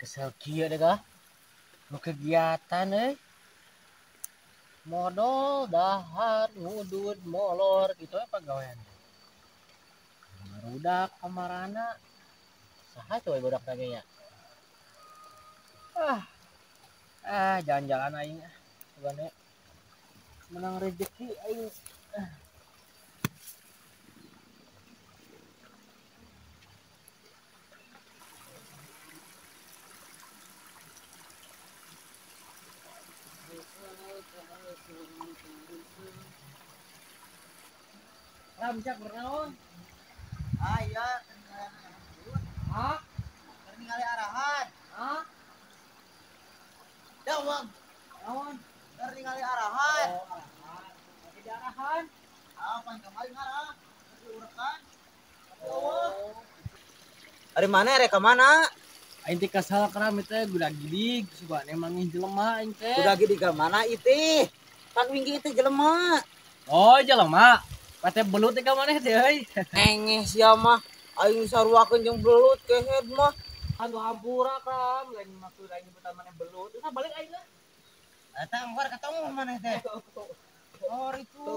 Kesel kieu deh kah. Nu kegiatan euy. Modal dahar ngudud molor gitu ya pagawean. Barudak kamarana. Saha tuh budak teh nya? Ah, jalan-jalan aing ah. Sugane menang rezeki aing. Ramcak bernaon? Ah iya, hah? Ningali arahan. Hah? Dawang. Naon? Ningali arahan. Oh, arahan. Masih di arahan. Ah, pan kamari ngarah. Diurekan. Oh. Ari mana rek ka mana? Aing teh kesal kram teh gudag gidig, sugane mangih jelema aing teh. Gudag gidig ka mana itih? Pan winggi teh jelema. Oh, jelema. Pate belut teh ka maneh teh euy. Engeh sia mah aing saruakeun jeung belut kehed mah. Aduh hampura kram, lain maksud aing nyebutan maneh belut. Terus balik aing lah. Eta anggar ketemu maneh teh. Oh itu.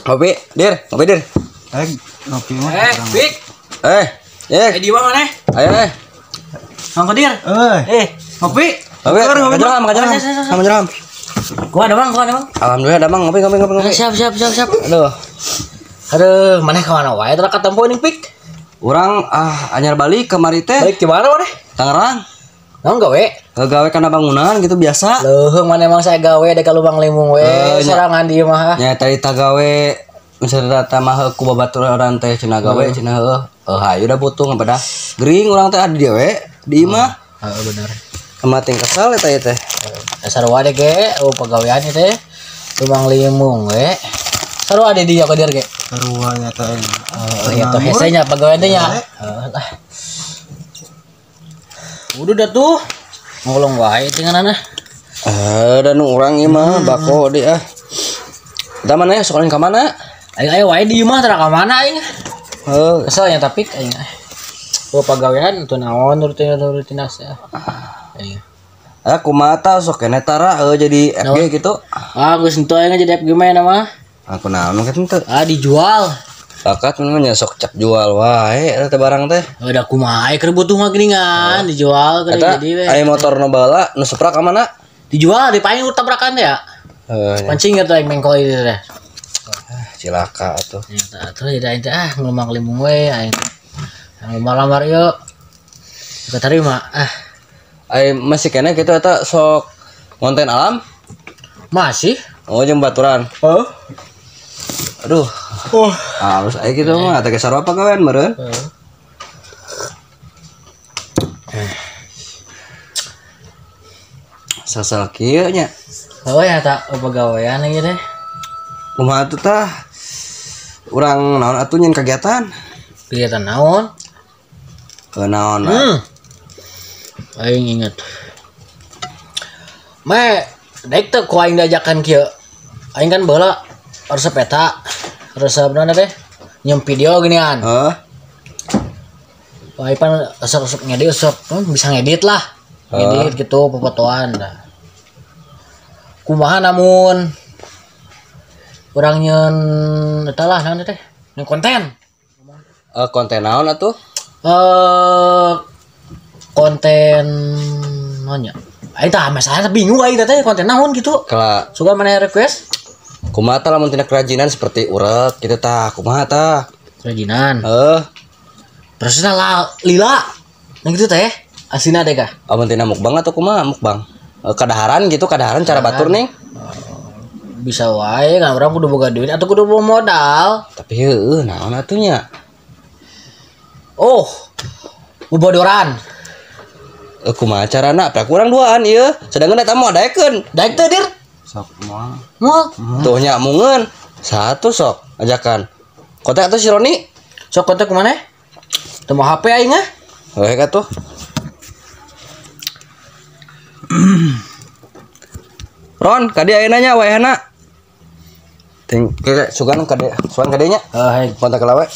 Ngopi, Dir, ngopi Dir. Ngopi mah. Pik. Di mana maneh? Ayo, Mangko Dir. Ngopi. Ngopi, ngajaram, ngajaram. Ngajaram. Gua ada Bang, gua ada Bang. Alhamdulillah ada Bang, ngopi, ngopi, ngopi. Siap, siap, siap, siap. Aduh. Aduh, maneh ka mana wae teh katempo ning Pik? Urang anyar balik kamari teh. Balik di mana maneh? Tangerang. Naon gawe? Gawe kana bangunan gitu biasa. Leuheung maneh emang saya gawe dek ka lubang limbung we, sorangan di ieu mah. Nya tadi tagawe misalnya data mah ku babaturan teh cenah gawe cenah heuh. Hayu da butuh ngapadah. Gering urang teh adi we di imah. Heeh bener. Kemating kesel eta ieu teh. Sarua deh ge, oh pagawean ieu teh. Lubang limbung we. Sarua di dieu ka dieu ge. Sarua nya teh. Heeh, ya tuh hese nya pagawean teh nya. Heeh lah. Udah dah tuh. Ngolong wae tinganana. Dan urang ieu mah bako di ah. Da mana ya sekolah ka mana? Aing aya wae di imah tara ka mana aing. Heuh, kesel nya tapi aing. Oh pagawean teu naon rutinitas ya. Aing. Ah kumaha tah sok keneh tara jadi FG gitu. Ah geus henteu aing jadi FG mah mah. Aku naon kitu teu. Ah dijual. Bakat memang nya sok cak jual wae eta teh barang teh. Udah kumaha keur butuh mah geuningan dijual keur jadi we. Aya motor nu baheula nu Supra ka mana? Dijual di paing tabrakan teh ya. Pancing eta aing mengkol ieu teh. Cilaka atuh. Nya atuh jadi aing teh ah ngomong limbung we aing. Lamar-lamar ieu. Keterima ah. Ai masih keneh kitu eta sok konten alam? Masih. Oh jeung baturan. Heeh. Aduh. Oh. Halus aya kitu mah teh sarua pagawean meureun. Sasal kieu nya. Oh ya tak pagawean ieu teh. Kumaha atuh tah? Urang naon atuh nyeun kegiatan? Kegiatan naon? Naon? Aing inget. Me, daek teh ku aing diajakan kieu. Aing kan baheula resep eta. Resep naon teh? Nyeum video ginian. Heeh. Wah, pan resep-resep ngedit, resep bisa ngedit lah. Ngedit gitu popotoan dah. Kumaha namun urang nyeun eta lah naon teh? Nyeun konten. Konten naon atuh? Konten naon nya? Aing tah masalahna bingung aing teh konten naon gitu. Kala suka mana request? Kumaha tah lamun tina kerajinan seperti urek kitu tah, kumaha tah? Kerajinan. Heuh, Prosesna la, lila. Nah gitu teh. Asina deh kah? amun tina mukbang atau kumaha mukbang? Kadaharan gitu, kadaharan cara batur nih. Bisa wae kan orang kudu boga duit atau kudu bawa modal. Tapi heueuh naon atuh nya? Oh. Bobodoran. Kumaha carana? Apa kurang duaan ieu? Sedangkan eta mah daekeun. Daek teu dir? Sok moal. Moal. Tuh nya mungeun. Satu sok ajakan. Kontak atuh si Roni. Sok kontak kumaha? Teu mau HP aing ah. Heuh atuh. Ron, kadi ayeuna nya waehna. Ting ke sugan kade, sugan kade nya. Heuh, Kontak lawe.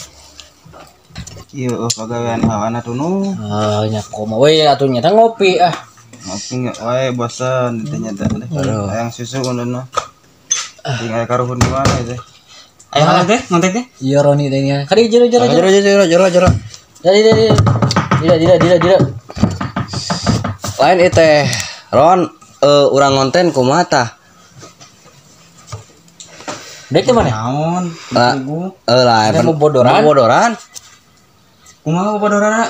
Ieu pagawean awana tuh nu. Nya komo we atuh nya teh ngopi ah. Ngopi nggak wae bosan teh nya teh. Hayang susu undana. Ting aya karuhun di mana teh? Ayo ngontek teh, ngontek teh. Iya Roni teh nya. Kadi jero jero jero. Jero jero jero jero. Jadi jadi. Tidak tidak tidak tidak. Lain ieu teh. Ron, urang ngonten kumaha tah? Dek teh mana? Naon? Lah, lah, Ada bobodoran? Bobodoran. Kumaha bobodorana?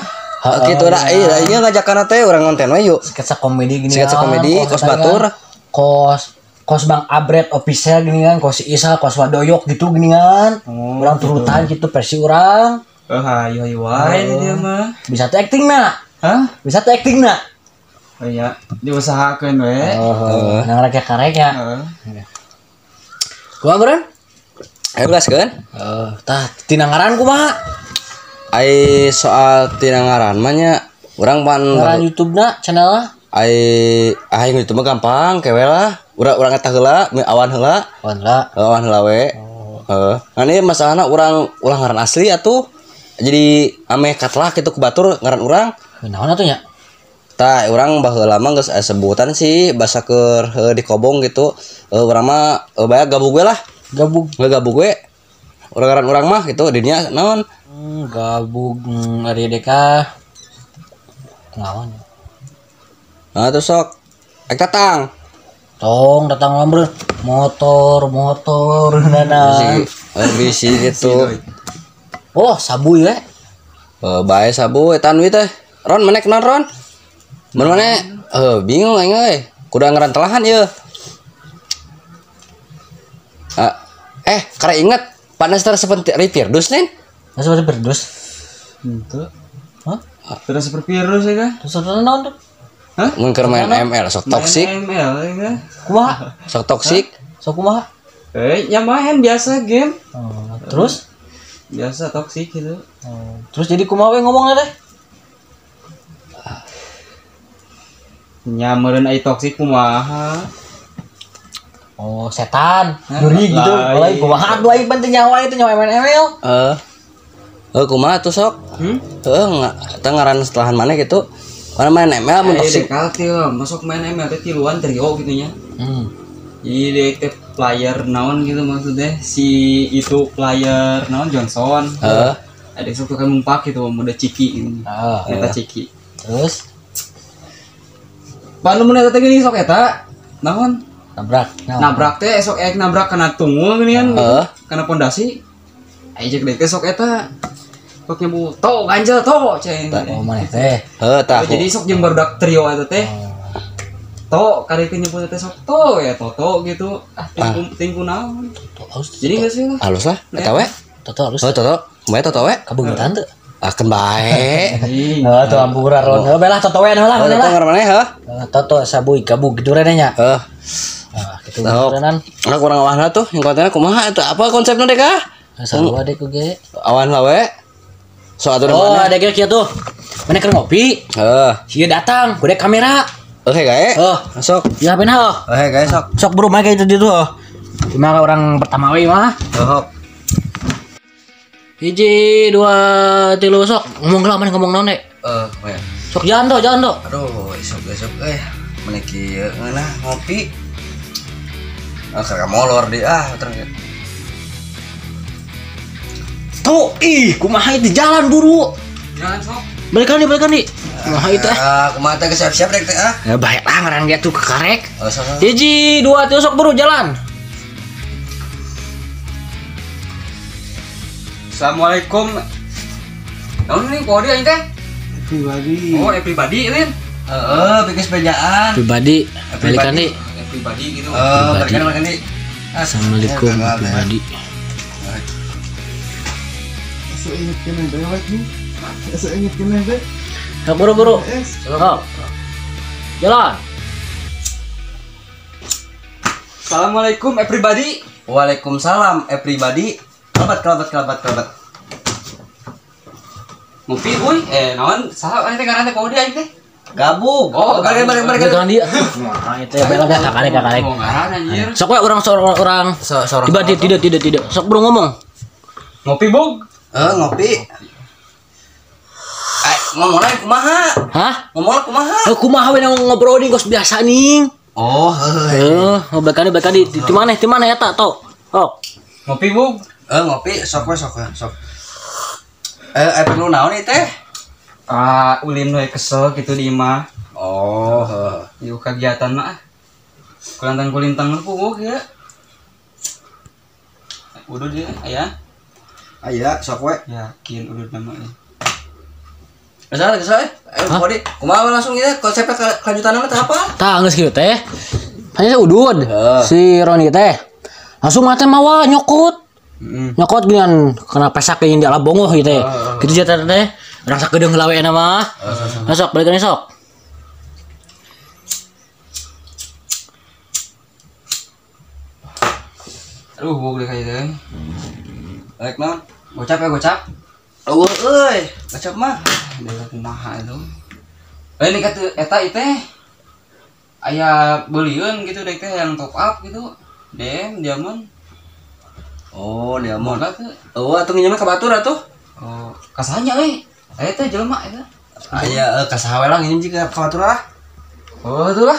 Kitu da ieu da ieu ngajakan teh urang ngonten we yuk. Sketsa komedi gini. Sketsa komedi, kos batur. Kos kos Bang Abret official gini kan, kos si Isa, kos Wadoyok gitu gini kan. Urang turutan gitu versi urang. Hayu hayu wae dia mah. Bisa tuh acting na. Hah? Bisa tuh acting na. Oh iya, diusahakeun we. Oh, nang rek karek ya. Heeh. Kumaha beureun? Ayo gaskeun. Tah tina ngaran kumaha? Ai soal tina ngaran mah nya urang pan Ngaran YouTube-na, channelna? Ai aing YouTube mah gampang kewe lah. Urang urang eta heula, awan heula. Awan heula. Awan heula we. Heeh. Ngan ieu masalahna urang ulah ngaran asli atuh. Jadi ameh katlak kitu ku batur ngaran urang. Naon atuh nya? Tah urang baheula mah geus aya sebutan sih basa keur di kobong gitu. Urang mah bae gabug we lah. Gabug. Gabug we. Urang ngaran urang mah gitu dinya naon? Gabug ari deka. Naon? Nah tuh sok. Ek datang. Tong datang lamber motor motor nana. Bisi gitu. Oh, sabu ya. Bae sabu eta nu teh. Ron menek naon Ron? Mun maneh bingung aing euy. Kudu ngaran telahan ieu. Kare inget panas teh seperti Firdus nih. Seperti Firdus. Henteu. Hah? Terus seperti Firdus ya kah? Terus naon tuh? Hah? Mun keur main ML sok toksik. Main ML ya kah? Kumaha? Sok toksik. Sok kumaha? Ya main biasa game. Oh, terus biasa toksik gitu. Oh, terus jadi kumaha we ngomongna teh? Nya meureun ai toksik kumaha? Oh, setan, juri gitu. Lain kumaha atuh aing penting nyawa itu nyawa main ML. Kumaha tuh sok? Heeh, eta ngaran setelahan maneh gitu. Karena main ML mun toksik. Masuk main ML teh tiluan trio gitu nya. Jadi dia teh player naon gitu maksudnya si itu player naon Johnson. Heeh. Ada sok tukang numpak gitu mode ciki gitu. Eta ciki. Terus Panu mun eta teh geuning sok eta naon? Nabrak. Nabrak teh sok ek nabrak kana tunggul geuning kan. Kana pondasi. Aya jeung teh sok eta sok nyebu to ganjel to ceng. Oh maneh teh. Heuh tah. Jadi sok jeung barudak trio eta teh. To kari teh nyebut teh sok to ya toto gitu. Ah tingku naon. Jadi geus lah. Halus lah eta we. Toto halus. Heuh toto. Kumaha toto we? Kabeungeutan teu? Akan bae. Heuh tuh ampura Ron. Heuh belah toto we lah. Toto ngaran maneh heuh. Toto sabuy gabug gitu rene nya. Heuh. Nah, kitu ngarannan. Nah, kurang awanna tuh yang kontenna kumaha eta apa konsepna deh kah? Sarua deh ku ge. Awan lah we. So atuh Oh, ada ge kieu tuh. Maneh keur ngopi? Heuh. Ieu datang, gede kamera. Oke gae. Heuh, sok. Ya HP-na heuh. Oke gae sok. Sok buru mah kayak itu tuh. Cuma orang pertama we mah. Heuh. 1, 2, 3 sok. Ngomong lah maneh ngomong naon deh. We. Sok jalan do, jalan do. Aduh, isuk-isuk euy. Maneh kieu ngeunah ngopi. Ah, keur molor di ah terus. Tuh, ih, kumaha itu jalan buru. Jalan sok. Balikan nih, Kumaha itu ah. Kumaha teh siap-siap rek teh ah. Ya baik lah ngaran ge tuh kekarek. Oh, sok. 1, 2, 3 sok buru jalan. Assalamualaikum. Naon nih kode aing teh? Pribadi. Oh, pribadi lin. Heeh, bikin sepedaan. Pribadi. Balikan nih. Pribadi gitu. Heeh, balikan nih. Assalamualaikum pribadi. Asa inget kena dewek nih. Asa inget kena deh. Nah, buru-buru. Oh. Jalan. Assalamualaikum everybody. Waalaikumsalam everybody. Kelabat. Ngopi euy, naon saha aing teh ngaran teh kode aing teh? Gabung. Oh, balik. Balikan dia. Nah, itu ya bela karek. Oh, ngaran anjir. Sok we urang seorang tiba tidak. Sok buru ngomong. Ngopi, Bung. Ngopi. Ngomongna kumaha? Hah? Ngomongna kumaha? Kumaha we ngobrol di geus biasa ning. Oh, heeh. Balikan di mana eta to? Oh. Ngopi, Bung. Ngopi sok we sok. Perlu naon ieu teh? Ah, ulin we kesel gitu di imah. Oh, heeh. Yuk kegiatan mah. Kulantang-kulintang puguh ya. Udud ya, aya. Aya, sok we. Yakin udud nama ini. Kesal. Ayo, kumaha langsung ya konsepnya kelanjutanna teh apa? Tah, geus kieu teh. Hanya udud. Si Roni teh. Langsung mah teh mawa nyokot. Nyokot ginian kena pesak yang di ala bongoh gitu ya. Gitu aja teh. Rasa kedeung lawe na mah. Sok balikan sok. Aduh, bog deh kayak teh. Balik naon? Gocap ya gocap. Eueuh euy, gocap mah. Deui kumaha itu. Lain kata eta ieu teh. Aya beulieun gitu deh teh yang top up gitu. DM diamond. Oh, diamond. Oh, atuh nginjeumna ka batur atuh. Oh, kasahnya euy. Aya teh jelema eta. Aya ka saha we lah nginjem ka batur lah. Oh, atuh lah.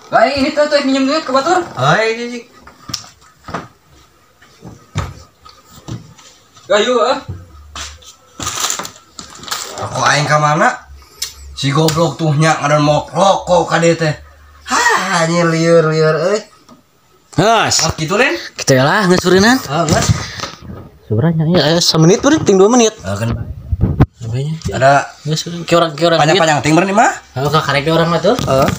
Lah ini teh tuh minjem duit ka batur. Heuy, ini. Ayo ah. Aku aing ka mana? Si goblok tuh nya ngadon mok rokok ka dieu teh. Hah, anjir lieur euy. Geus. Oh, gitu Len. Kitu lah geus surinan. Heeh, geus. Sebenarnya ya semenit beureun ting 2 menit. Heeh kan. Sebenarnya ada geus ki orang panjang-panjang ting beureun mah. Heeh, ka karek orang mah tuh. Heeh.